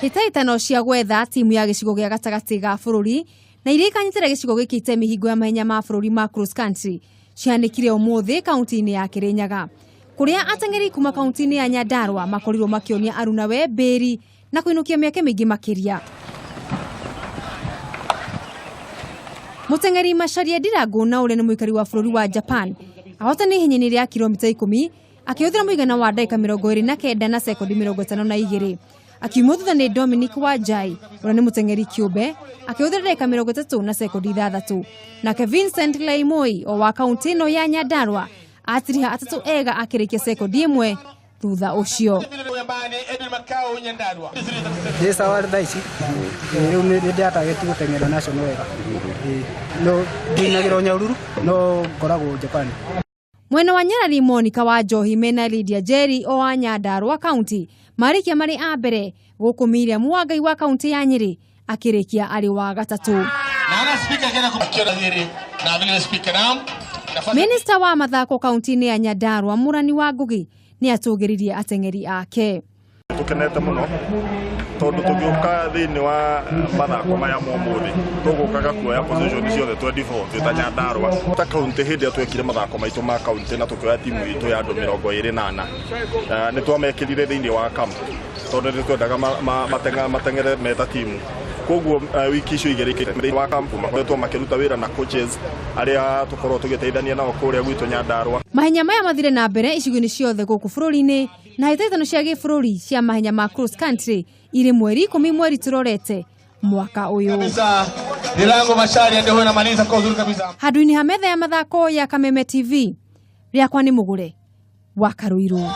Hĩtahĩtano cia gwetha timu ya gĩcigo gĩa gatagatĩ ga bũrũri na iria ikanyitĩra gĩcigo gĩkĩ itemi hingo ya mahenya ma bũrũri ma cross country cihanĩkire ũmũthĩ kaunti-inĩ ya Kĩrĩnyaga, kũrĩa ateng'eri kuma kaunti-inĩ ya Nyandarua makorirwo makĩonia arunawe mbĩri na kũinũkia mĩeke mĩingĩ makĩria. Mũteng'eri Macharia Ndirangu na ũrĩa nĩ mũikari wa bũrũri wa Japan ahotani ihenya-inĩ rĩa kilomita 10 akĩhũthĩra mũigana wa ndagĩka 29 na sekondi 52. Akiumwo thutha nĩ Dominic Wanjai ũrĩa nĩ mũteng'eri kĩũmbe akĩhũthĩra ndagĩka 30 na sekondi 6. Nake Vincent Leimoi o wa kaunti ĩno ya Nyandarua atiriha atatũ ega akĩrĩkia sekondi 1 thutha ũcio. Ndĩ sawa thaa ici, rĩu nĩ ndĩratagĩti gũteng'era national wega. No ndinagĩra o Nyahururu no ngoragwo Japan. Mwena wa Nyarari Monica wa Njohi mena Lydia Njeri o wa Nyandarua County marĩkia marĩ a mbere, gũkũ Miriam Wangai wa kaunti ya Nyĩrĩ akĩrĩkia arĩ wa gatatũ. Minista wa mathako kaunti-inĩ ya Nyandarua Mũrani wa Ngugi nĩ atũgĩririe ateng'eri ake. Tukenete muno tondu tugiuka thiini wa mathako maya ma umuthi tugukaga kuoya position ciothe 24 twĩ ta Nyandarua. Ta kaunti hindi ĩrĩa twekire mathako maitũ ma kaunti na tukioya timu itũ ya andu 24, nĩ twamekĩrire thiini wa camp tondu nĩ twendaga mateng'ere meta timu. Koguo wiki icio igĩrĩ thĩinĩ wa camp makoretwo makĩruta wĩra na coaches arĩa tũkorwo tũgĩteithania nao kũrĩa gwitũ Nyandarua. Mahenya maya mathire na mbere icigo-inĩ ciothe gũkũ bũrũri-inĩ na hĩtahĩtano cia gĩbũrũri cia mahenya ma cross country irĩ mweri 10 mweri tũrorete mwaka ũyũ. Handũ-inĩ ha metha ya mathako ya Kameme TV, rĩakwa nĩ Mũgũre wa Karũirũ.